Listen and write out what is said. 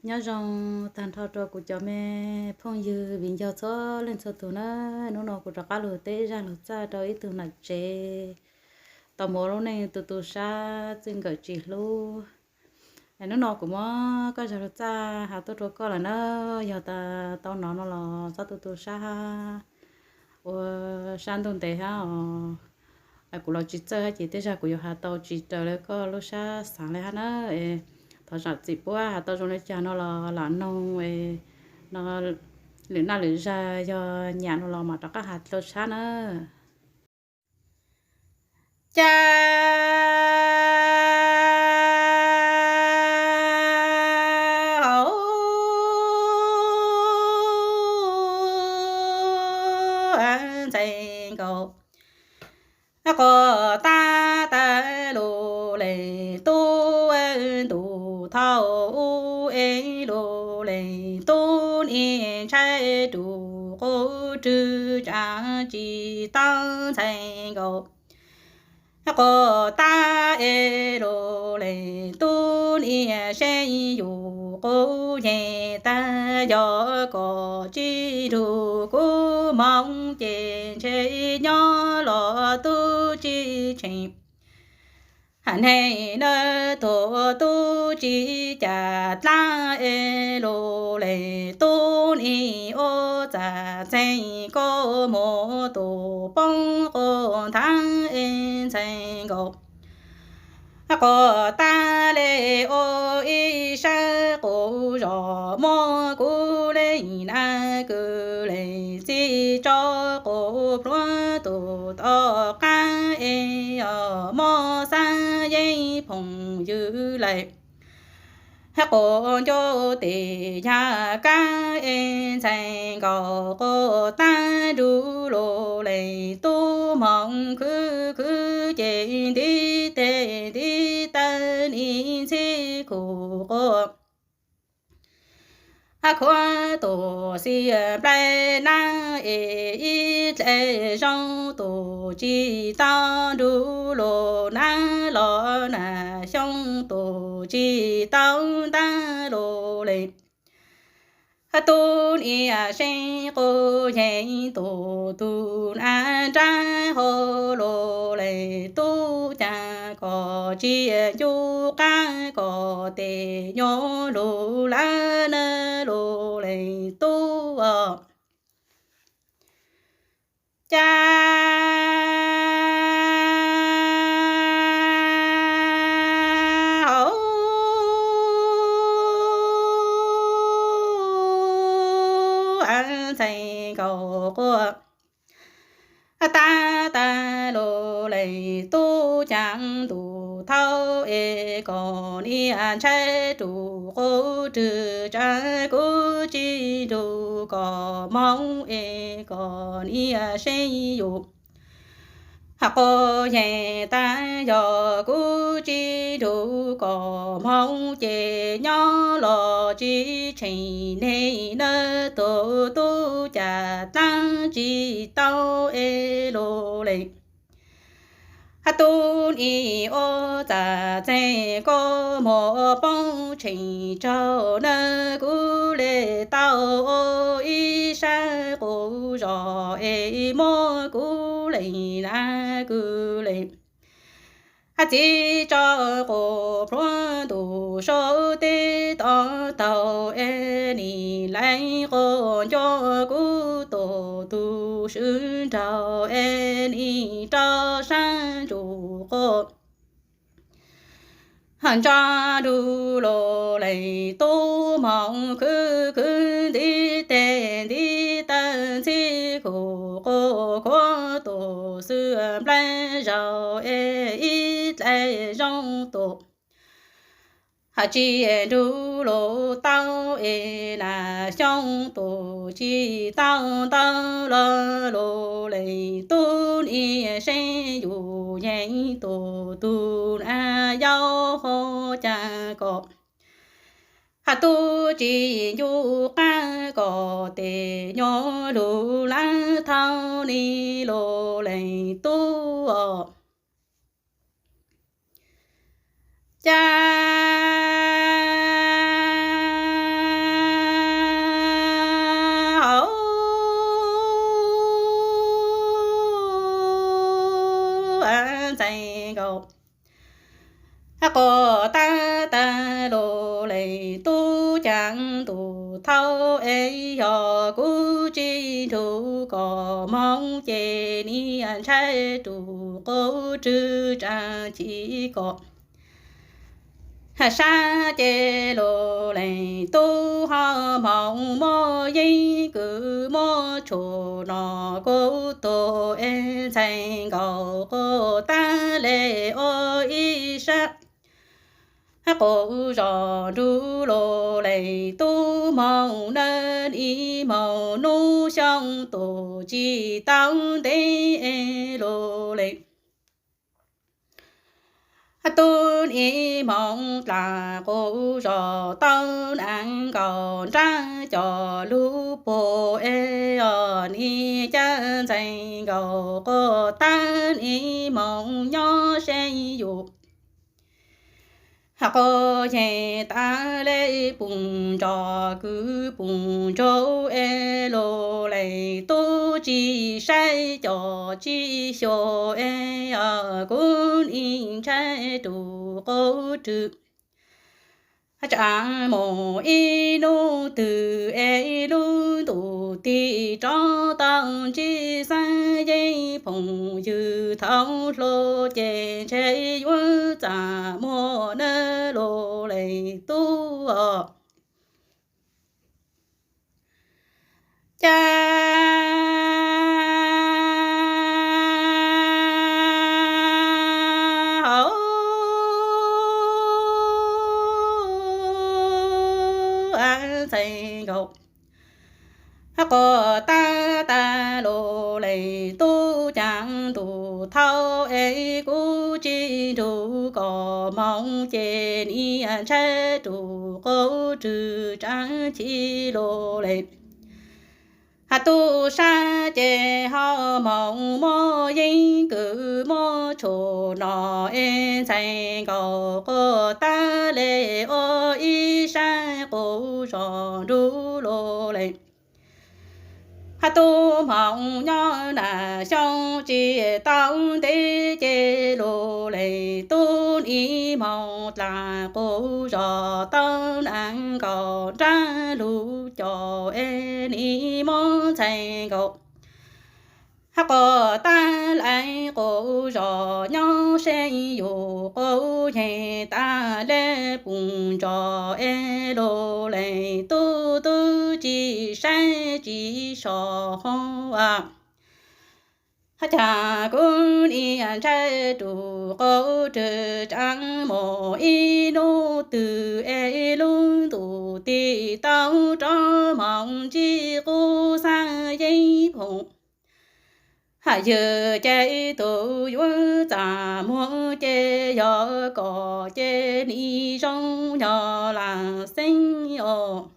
Nyob zoo tag nrho rau kuv cov me phooj ywg viv ncaus txhua leej txhua tus na. Hnub no kuv rov qab los teb zaj lus txaj rau ib tug nam tsev tau mus ua lub neej tu tu sab txij nkawm tsis hlub. Hnub no kuv muab koj zaj lus txaj hais tuaj rau koj lawm na. Yog tas tau hnov no los txhob tu tu sab ua sab ntuj ntev hab os. Kuv los tsis txawj hab ces tej zag kuv yuav hais tau tsis raws li koj lub sab xaav li hab na. Thov zam txim puab hais tau zoo li cas no los lam noog no, lwm naj lwm zag yog nyam no los mam rov qab hais dlua tshab na. Cas hauv ntxhee nkaus quas tab tawg lug leej tub ntuj thauj ub es lug leej tub niam ntshai rus qub rwg tsav tsis tau ntxhee nkaus. Quas tab es lug leej tub niam seeb yus qub yeeg tag, yog kom tsis nrug kuv moog ces ntshe nyob los tub tsis tsheej. Hab neeg nab tug tub tsis cas dlaab es lug leej tub nim ua txav txeeg kua muag tus poob quas nthav es ntxhee nkaus. Quas tab le ua ib sab quas zos muab kuv leej nab kwv leej txij tso quas plhuav tus tom qaab es os muab xav yeej phooj ywg lawm. Quas ncuj tes yag kab es ntxhee nkaus quas tab nrug lug leej tub moog khwv khwv ces ntiv tes ntiv taw nim ntxhib khuv quas khuav tus xib nplaig nab es ib dlaim zoo tus tsis tau nrug lug nab los na xyoo tus tsis tau ntab lug leej tub niam seeb quas yeej tus tug nab nrab hauv lug leej tub cas kom tsis ncu qab kom tes nyuas lug lawm na lug leej tub os. Cas hauv ntxhee nkaus quas tab tawg lug leej tub cas ntuj thauj es kom niam ntshai rus qub rwg tsav kuv tsis nrug kom moog es kom niam seeb yus quas yeej tag, yog kuv tsis nrug kom moog ces nyob los tsis tsheej neeg nab tug tub cas dlaab tsis tau es lug leej tub nim ua txav txeeg kua muag poob tsheej raug na kuv le tau ua ib sab quas zos es muab kuv leej nab kwv leej txij tso quas plhuav ntuj saum teb tod taug es nim lais quas ncuj kuv tus tug swv nraug es nim rau sab ntsuj quas ntsa nrug lug leej tub moog khwv khwv ntiv tes ntiv taw ntxhib khuv quas khuav tus xib nplaig zaug es ib dlaim zoo tus tsis nrug lug tau es na xyoo tus tsis tau ntau los lug leej tub niam seeb yus yeej tus tug na yau hov cas kom tub tsis ncu qab kom tes nyuas lug lawm thaum ni lug leej tub os. Cas Quas tab tag lug leej tub cav ntuj thaub es yog kuv tsis nrug kom moog ces niam ntshai rua qub rwg tsaam chim kom sab ces lug leej tub ho moog muaj yeeb kws muaj tshua no kuv tug es ntxhais nkaus quas tab le ua ib sab quas zos nrug lug leej tub moog nawb, ib moog nub xyoo tuaj tsis tau ntev es lug leej tub ib moog dlaag quas zos tau naav nkaus nraag cov lug puag es os niam cav ntxhais nkaus quas tab ib moog nyob seb yus quas yeej tas le puj ntsos kws puj ntsaug es lug leej tub tsis saib cov tsis xyuas es os kuv nim ntshai rua qub rwg tsaam moog ib nub twg es lub ntuj tig rov tau ntsib xeeb yeeb phooj ywg thaum hluas ces ntshe yuav txaj muag nawb lug leej tub os. Cav hauv ntxhais nkaus quas tab tag lug leej tub cav ntuj thaub es kuv tsis nrug kom moog ces niam ntshai rua qub rwg tsaam chim lug leej tub sab ces ho moog muaj yeeb kws muaj tshua no es ntxhais nkaus quas tab le ua ib sab quas zos nrug lug leej tub moog nyob nag xyoo tsis tau ntev ces lug leej tub nim moog dlaag quas zos tau naav nkaus nraag lug cov es nim moog ntxhais nkaus quas tab le quas zos nyob seb yus quas yeej tas le puj ntsos es lug leej tub tub tsis saib tsis so hov. Cav kuv niam ntshai rua qub rwg tsaam moog ib nub twg es lub ntuj tig tau rov moog ntsib qub xeeb yeeb phooj ywg ces tug yuav txaj muag ces yog kom ces nim zoo nyob laag xeeb os.